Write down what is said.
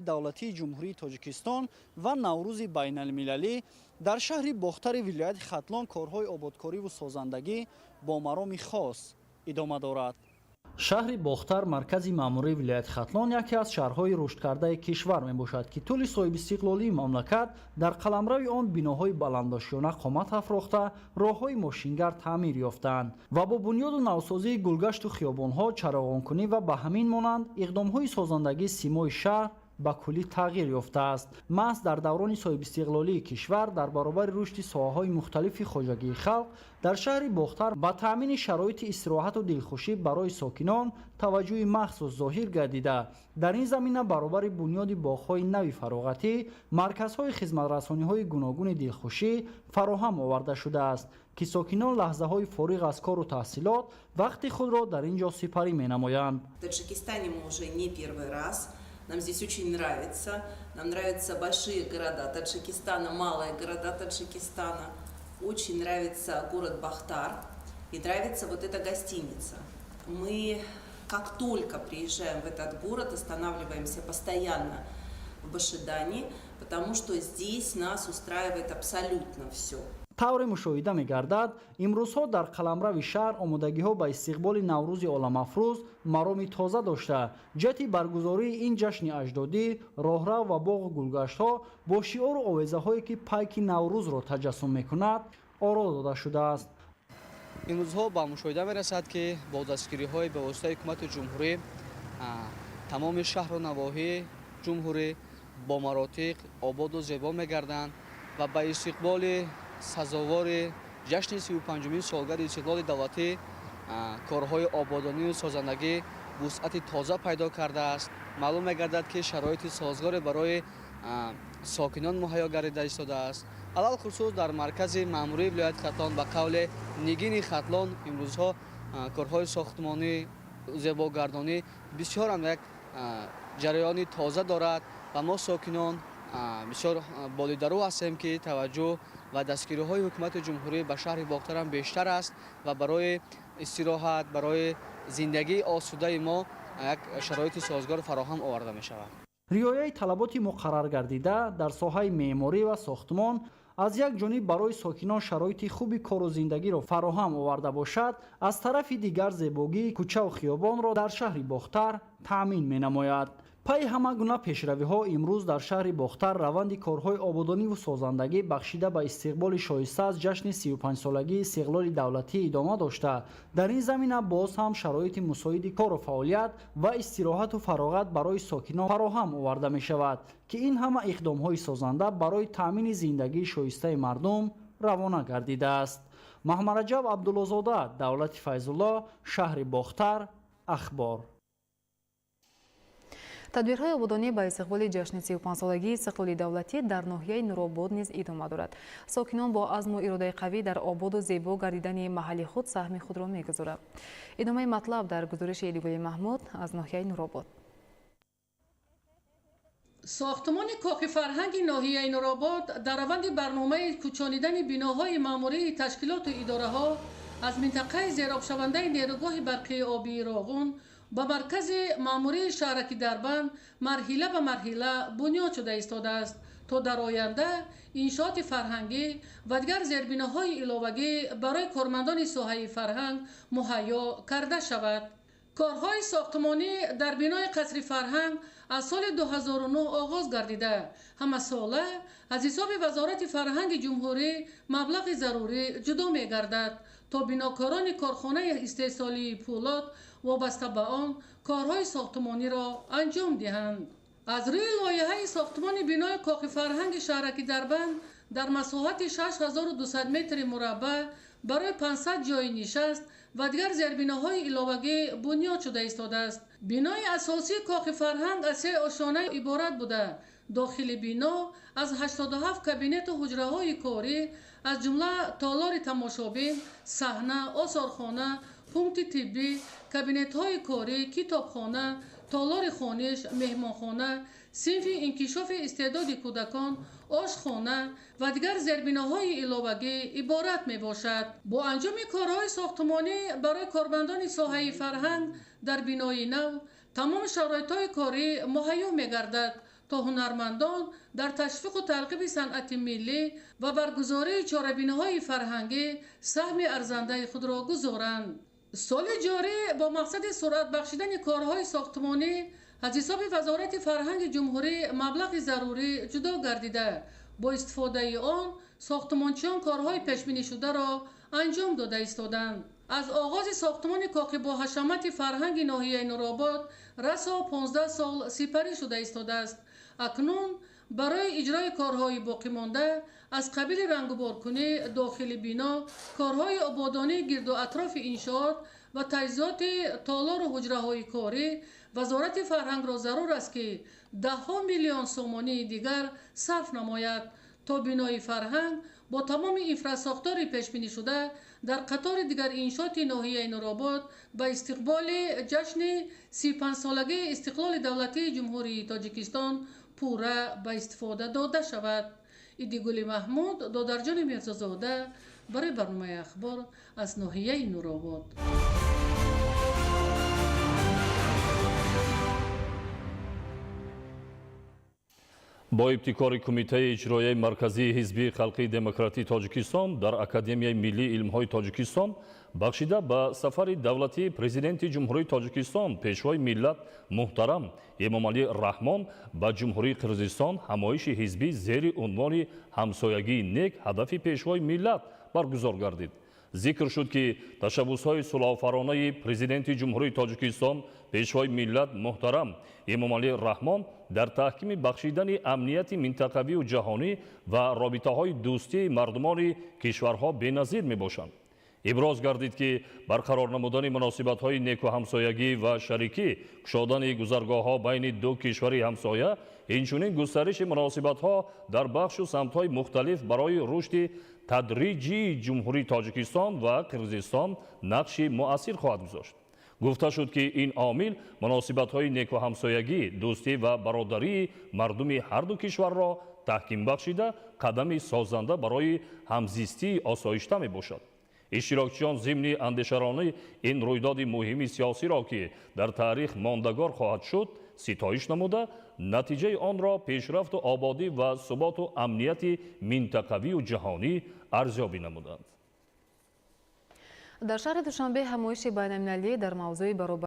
Давлатии Ҷумҳурии Тоҷикистон ва Наврӯзи байналмилалӣ дар шаҳри Бохтари вилояти Хатлон корҳои ободкориву созандагӣ бо мароми хос идома дорад. Шаҳри Бохтар, маркази маъмурии вилояти Хатлон, яке аз шаҳрҳои рушдкардаи кишвар мебошад, ки тӯли соҳибистиқлолии мамлакат дар қаламрави он биноҳои баландошёна қомат афрохта, роҳҳои мошингард таъмир ёфтаанд ва бо бунёду навсозии гулгашту хиёбонҳо, чароғонкунӣ ва ба ҳамин монанд иқдомҳои созандагӣ симои шаҳр ба куллӣ тағйир ёфтааст. Маҳз дар даврони соҳибистиқлолии кишвар, дар баробари рушди соҳаҳои мухталифи хоҷагии халқ, дар шаҳри Бохтар ба таъмини шароити истироҳату дилхушӣ барои сокинон таваҷҷӯҳи махсус зоҳир гардида, дар ин замина баробари бунёди боғҳои нави фароғатӣ, марказҳои хизматрасониҳои гуногуни дилхушӣ фароҳам оварда шудааст, ки сокинон лаҳзаҳои фориғ аз кору таҳсилот вақти худро дар ин ҷо сипарӣ менамоянд. В Таджикистане мы уже не первый раз. Нам здесь очень нравится. Нам нравятся большие города Таджикистана, малые города Таджикистана. Очень нравится город Бохтар и нравится вот эта гостиница. Мы, как только приезжаем в этот город, останавливаемся постоянно в Башидане, потому что здесь нас устраивает абсолютно все. Тавре мушоҳида мегардад, имрӯзҳо дар қаламрави шаҳр омодагиҳо ба истиқболи Наврӯзи оламафрӯз мароми тоза дошта, ҷиҳати баргузории ин ҷашни аҷдодӣ роҳрав ва боғу гулгаштҳо бо шиору овезаҳое, ки пайки Наврӯзро таҷассум мекунад, оро дода шудааст. Имрӯзҳо ба мушоҳида мерасад, ки бо дастгириҳои бевоситаи ҳукумати ҷумҳурӣ тамоми шаҳру навоҳии ҷумҳурӣ бо маротиқ ободу зебо мегарданд ва ба истиқболи сазовори ҷашни 35-умин солгарди истиқлоли давлатӣ корҳои ободонию созандагӣ вусъати тоза пайдо кардааст. Маълум мегардад, ки шароити созгоре барои сокинон муҳайё гардида истодааст. Алалхусус дар маркази маъмурии вилояти Хатлон, ба қавле нигини Хатлон, имрӯзҳо корҳои сохтмонӣ, зебогардонӣ бисёрам як ҷараёни тоза дорад ва мо, сокинон, бисёр болидарӯ ҳастем, ки таваҷҷӯҳ ва дастгириҳои ҳукумати ҷумҳурӣ ба шаҳри Бохтарам бештар аст ва барои истироҳат, барои зиндагии осудаи мо як шароити созгор фароҳам оварда мешавад. Риояи талаботи муқарраргардида дар соҳаи меъморӣ ва сохтмон аз як ҷониб барои сокинон шароити хуби кору зиндагиро фароҳам оварда бошад, аз тарафи дигар зебогии кӯчаву хиёбонро дар шаҳри Бохтар таъмин менамояд. Пайи ҳама гуна пешравиҳо имрӯз дар шаҳри Бохтар раванди корҳои ободониву созандагӣ, бахшида ба истиқболи шоиста аз ҷашни 35-солагии истиқлоли давлатӣ, идома дошта, дар ин замина боз ҳам шароити мусоиди кору фаъолият ва истироҳату фароғат барои сокинон фароҳам оварда мешавад, ки ин ҳама иқдомҳои созанда барои таъмини зиндагии шоистаи мардум равона гардидааст. Маҳмараҷаб Абдуллозода, Давлати Файзулло, шаҳри Бохтар, Ахбор. Тадбирҳои ободонӣ ба истиқболи ҷашни 35-солагии истиқлоли давлатӣ дар ноҳияи Нуробод низ идома дорад. Сокинон бо азму иродаи қавӣ дар ободу зебо гардидани маҳалли худ саҳми худро мегузоранд. Идомаи матлаб дар гузориши Элигули Маҳмуд аз ноҳияи Нуробод. Сохтмони кохи фарҳанги ноҳияи Нуробод дар раванди барномаи кӯчонидани биноҳои маъмурии ташкилоту идораҳо аз минтақаи зеробшавандаи нерӯгоҳи барқии обии Роғун ба маркази маъмурии шаҳраки Дарбанд марҳила ба марҳила бунёд шуда истодааст, то дар оянда иншооти фарҳангӣ ва дигар зербиноҳои иловагӣ барои кормандони соҳаи фарҳанг муҳайё карда шавад. Корҳои сохтмонӣ дар бинои қасри фарҳанг аз соли 2009 оғоз гардида, ҳамасола аз ҳисоби Вазорати фарҳанги ҷумҳурӣ маблағи зарурӣ ҷудо мегардад, то бинокорони корхонаи истеҳсолии пӯлод вобаста ба он корҳои сохтмониро анҷом диҳанд. Аз рӯи лоиҳаи сохтмони бинои кохи фарҳанги шаҳраки Дарбанд дар масоҳати 6200 метри мураббаъ барои 500 ҷойи нишаст ва дигар зербиноҳои иловагӣ бунёд шуда истодааст. Бинои асосии кохи фарҳанг аз се ошёна иборат буда, дохили бино аз 87 кабинету ҳуҷраҳои корӣ, аз ҷумла толори тамошобин, саҳна, осорхона, пункти тиббӣ, кабинетҳои корӣ, китобхона, толори хониш, меҳмонхона, синфи инкишофи истеъдоди кӯдакон, ошхона ва дигар зербиноҳои иловагӣ иборат мебошад. Бо анҷоми корҳои сохтмонӣ барои кормандони соҳаи фарҳанг дар бинои нав тамоми шароитҳои корӣ муҳайё мегардад. То ҳунармандон дар ташвиқу тарғиби санъати миллӣ ва баргузории чорабиниҳои фарҳангӣ саҳми арзандаи худро гузоранд. Соли ҷорӣ бо мақсади суръат бахшидани корҳои сохтмонӣ аз ҳисоби Вазорати фарҳанги ҷумҳурӣ маблағи зарурӣ ҷудо гардида, бо истифодаи он сохтмончиён корҳои пешбинишударо анҷом дода истоданд. Аз оғози сохтмони коқи боҳашамати фарҳанги ноҳияи Нуробод расо 15 сол сипарӣ шуда истодааст. Акнун барои иҷрои корҳои боқимонда аз қабили рангуборкунӣ дохили бино, корҳои ободонии гирду атрофи иншоот ва таҷҳизоти толору ҳуҷраҳои корӣ Вазорати фарҳангро зарур аст, ки даҳҳо миллион сомонии дигар сарф намояд, то бинои фарҳанг бо тамоми инфрасохтори пешбинишуда дар қатори дигар иншооти ноҳияи Нуробод ба истиқболи ҷашни 35-солагии истиқлоли давлатии Ҷумҳурии Тоҷикистон пурра ба истифода дода шавад. Идигули Маҳмуд, Додарҷони Мирзозода барои барномаи Ахбор аз ноҳияи Нуробод. Бо ибтикори Кумитаи иҷроияи марказии Ҳизби халқии демократии Тоҷикистон дар Академияи миллии илмҳои Тоҷикистон бахшида ба сафари давлатии Президенти Ҷумҳурии Тоҷикистон, Пешвои миллат муҳтарам Эмомалӣ Раҳмон ба Ҷумҳурии Қирғизистон ҳамоиши ҳизбӣ зери унвони «Ҳамсоягии нек ҳадафи Пешвои миллат» баргузор гардид. Зикр шуд, ки ташаббусҳои сулҳофаронаи Президенти Ҷумҳурии Тоҷикистон, Пешвои миллат муҳтарам Эмомалӣ Раҳмон дар таҳкими бахшидани амнияти минтақавию ҷаҳонӣ ва робитаҳои дӯстии мардумони кишварҳо беназир мебошанд. Иброз гардид, ки барқарор намудани муносибатҳои некуҳамсоягӣ ва шарикӣ, кушодани гузаргоҳҳо байни ду кишвари ҳамсоя, инчунин густариши муносибатҳо дар бахшу самтҳои мухталиф барои рушди тадриҷии Ҷумҳурии Тоҷикистон ва Қирғизистон нақши муассир хоҳад гузошт. Гуфта шуд, ки ин омил муносибатҳои некуҳамсоягӣ, дӯстӣ ва бародарии мардуми ҳарду кишварро таҳким бахшида, қадами созанда барои ҳамзистии осоишта мебошад. Иштирокчиён зимни андешаронӣ ин рӯйдоди муҳими сиёсиро, ки дар таърих мондагор хоҳад шуд, ситоиш намуда, натиҷаи онро пешрафту ободӣ ва суботу амнияти минтақавию ҷаҳонӣ арзёбӣ намуданд. Дар шаҳри Душанбе ҳамоиши байналмилалӣ дар мавзӯи баробар